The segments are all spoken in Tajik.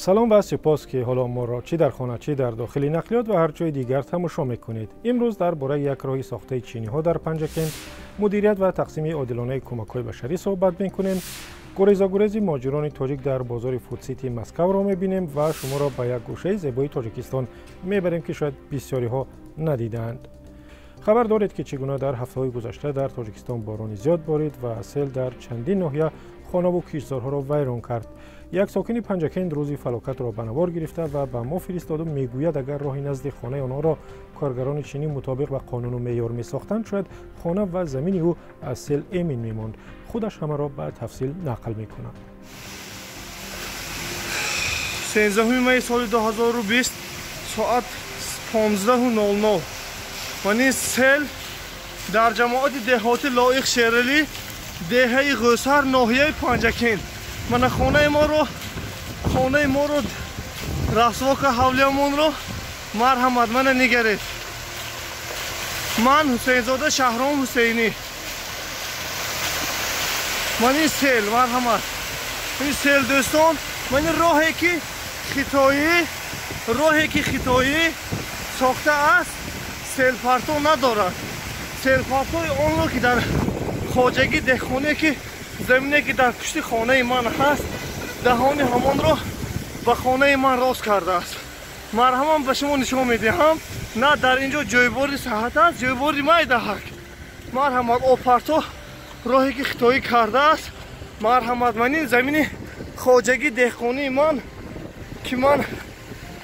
Салом ва сипос, ки ҳоло моро чӣ дар хона, чӣ дар дохили нақлиёт ва ҳар ҷои дигар тамошо мекунед. Имрӯз дар бораи як роҳи сохтаи чиниҳо дар Панҷакент, мудирият ва тақсими одилонаи кӯмакҳои башарӣ суҳбат мекунем. Гурезагурези муҳоҷирони тоҷик дар бозори Фудсити Москваро мебинем ва шуморо ба як гӯшаи зебои Тоҷикистон мебарем, ки шояд бисёриҳо надидаанд. Хабар доред, ки чӣ гуна дар ҳафтаҳои гузашта дар Тоҷикистон борони зиёд борид ва сел дар чандин ноҳия хонаву киштзорҳоро вайрон кард. Як сокини Панҷакент рӯзи фалокатро ба навор гирифта ва ба мо фиристоду мегӯяд, агар роҳи назди хонаи онҳоро коргарони чинӣ мутобиқ ба қонуну меъёр месохтанд, шояд хона ва замини ӯ аз сел эмин мемонд. Худаш ҳамаро ба тафсил нақл мекунад. 13 май соли 2020 соат 15:00 мани сел дар ҷамоати деҳоти Лоиқ Шералӣ, деҳаи Ғӯсар, ноҳияи Панҷакент. Мана хонаи моро расво ка, ҳавлиямонро. Марҳамат, мана нигаред. Ман Ҳусейнзода Шаҳром Ҳусейнӣ. Ман ин сел, марҳамат, ин сел, дӯстон. Ман ин роҳе ки хитоӣ сохта аст, селпарто надорад. Селпартои онро, ки дар хоҷагӣ деҳқоне, ки замине, ки дар пушти хонаи ман ҳаст, даҳони ҳамонро ба хонаи ман рост кардааст. Марҳамат, ба шумо нишон медиҳам. На дар ин ҷо ҷойбори саҳат аст, ҷойбори майдаҳак. Марҳамат, обпарто, роҳе ки хитоӣ кардааст. Марҳамат, ман ин замини хоҷагӣ деҳқонии ман, ки ман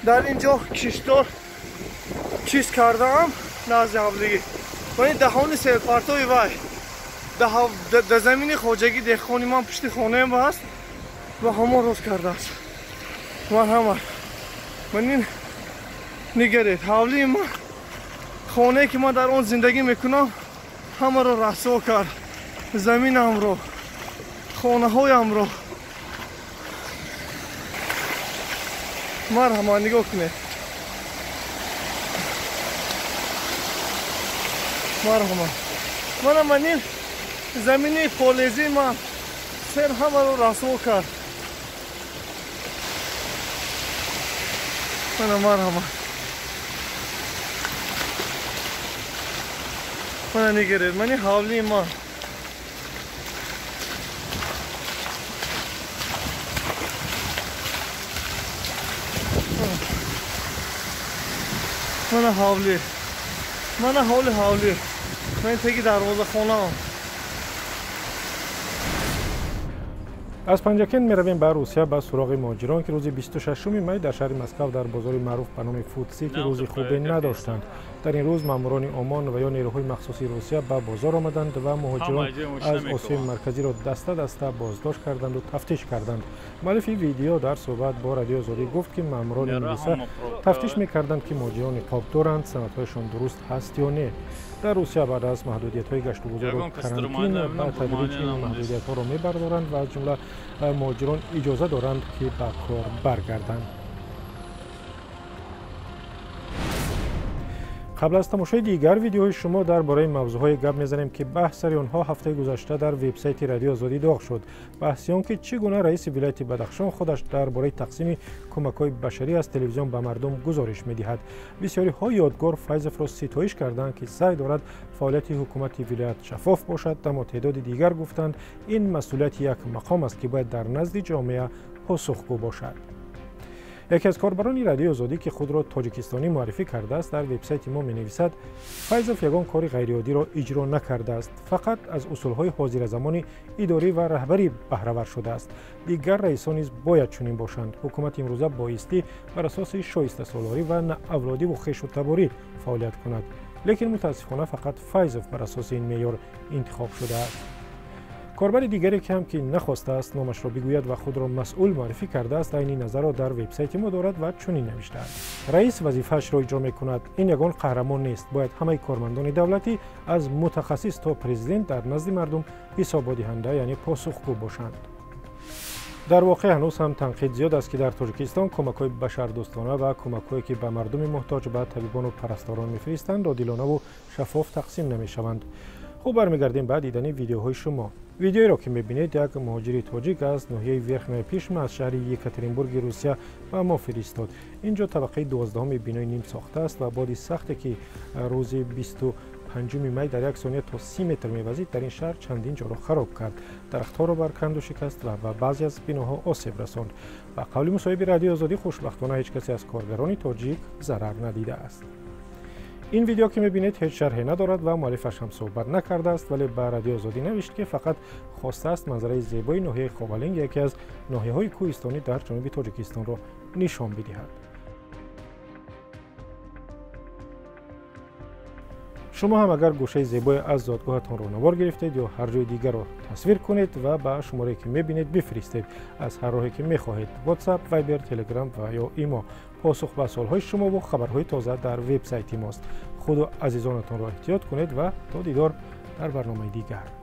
дар ин ҷо киштор чиз кардаам назди ҳавлигӣ ва ин даҳони селпартои вай дар замини хоҷагӣ деҳқони ман пушти хонаам аст ва ҳамон рост кардааст. Марҳамат, ман ин нигаред, ҳавлии ман, хонае, ки ман дар он зиндагӣ мекунам, ҳамаро расво кард, заминамро, хонаҳоямро. Марҳамат, нигоҳ кунед. Марҳамат, мана ман ин замини полезии ман, сел ҳамаро расво кард. Мана, марҳамат, мана нигаред, мани ҳавлии ман. Мана ҳавлӣ, мана ҳоли ҳавлӣ, ман теги дарвозахонаам. Аз Панҷакент меравем ба Русия, ба суроғи муҳоҷирон, ки рӯзи 26 май дар шаҳри Москав дар бозори маъруф ба номи Фудсити рӯзи хубе надоштанд. Дар ин рӯз маъмурони ОМОН ва ё нерӯҳои махсуси Русия ба бозор омаданд ва муҳоҷирон аз Осиёи Марказиро даста даста боздошт карданду тафтиш карданд. Муаллифи видео дар суҳбат бо Радиои Озодӣ гуфт, ки маъмурони милиса тафтиш мекарданд, ки муҳоҷирон ниқоб доранд, санадҳояшон дуруст ҳаст ё не. Дар Русия баъд аз маҳдудиятҳои гаштугузору карантин ба тадриҷ ин маҳдудиятҳоро мебардоранд ва аз ҷумла муҳоҷирон иҷоза доранд, ки ба кор баргарданд. Қабл аз тамошои дигар видеоҳои шумо дар бораи мавзӯъҳое гап мезанем, ки баҳс сари онҳо ҳафтаи гузашта дар вебсайти Радиои Озодӣ доғ шуд. Баҳси он, ки чӣ гуна раиси вилояти Бадахшон худаш дар бораи тақсими кӯмакҳои башарӣ аз телевизион ба мардум гузориш медиҳад. Бисёриҳо Ёдгор Файзовро ситоиш карданд, ки саъй дорад фаъолияти ҳукумати вилоят шаффоф бошад, аммо теъдоди дигар гуфтанд, ин масъулияти як мақом аст, ки бояд дар назди ҷомеа посухгӯ бошад. Яке аз корбарони Радиои Озодӣ, ки худро тоҷикистонӣ муаррифӣ кардааст, дар вебсайти мо менависад: «Файзов ягон кори ғайриоддиро иҷро накардааст, фақат аз усулҳои ҳозиразамони идорӣ ва раҳбарӣ баҳравар шудааст. Дигар раисон низ бояд чунин бошанд. Ҳукумати имрӯза боистӣ бар асоси шоистасолорӣ ва на авлодиву хешу таборӣ фаъолият кунад, лекин мутаассифона фақат Файзов бар асоси ин меъёр интихоб шудааст». Корбари дигаре ки ҳам ки нахостааст номашро бигӯяд ва худро масъул муаррифӣ кардааст, айни назарро дар вебсайти мо дорад ва чунин навиштааст: «Раис вазифаашро иҷро мекунад, ин ягон қаҳрамон нест. Бояд ҳамаи кормандони давлатӣ аз мутахассис то президент дар назди мардум ҳисоботдиҳанда, яъне посухгӯ бошанд». Дар воқеъ, ҳанӯз ҳам танқид зиёд аст, ки дар Тоҷикистон кӯмакҳои башардӯстона ва кӯмакҳое, ки ба мардуми муҳтоҷ, ба табибону парасторон мефиристанд, одилонаву шаффоф тақсим намешаванд. Хуб, бармегардем ба дидани видеоҳои шумо. Видеоеро ки мебинед, як муҳоҷири тоҷик аз ноҳияи Верхняя Пишма аз шаҳри Екатеринбурги Русия ба мо фиристод. Инҷо табақаи 12-уми бинои нимсохта аст ва боди сахте, ки рӯзи 25 май дар як сония то 30 метр мевазид, дар ин шаҳр чандин ҷоро хароб кард, дарахтҳоро барканду шикаст ва ба баъзе аз биноҳо осеб расонд. Ба қавли мусоҳиби Радиои Озодӣ, хушбахтона ҳеҷ касе аз коргарони тоҷик зарар надидааст. Ин видео, ки мебинед, ҳеҷ шарҳе надорад ва муаллифаш ҳам суҳбат накардааст, вале ба Радиои Озодӣ навишт, ки фақат хостааст манзараи зебои ноҳияи Ховалинг, яке аз ноҳияҳои кӯҳистонӣ дар ҷануби Тоҷикистонро нишон бидиҳад. Шумо ҳам агар гӯшаи зебое аз зодгоҳатонро навор гирифтед ё ҳар ҷои дигарро тасвир кунед ва ба шуморае, ки мебинед, бифиристед, аз ҳар роҳе ки мехоҳед: WhatsApp, Viber, Telegram ва ё имо. Посух ба суолҳои шумо ва хабарҳои тоза дар вебсайти мост. Худу азизонатонро эҳтиёт кунед ва то дидор дар барномаи дигар.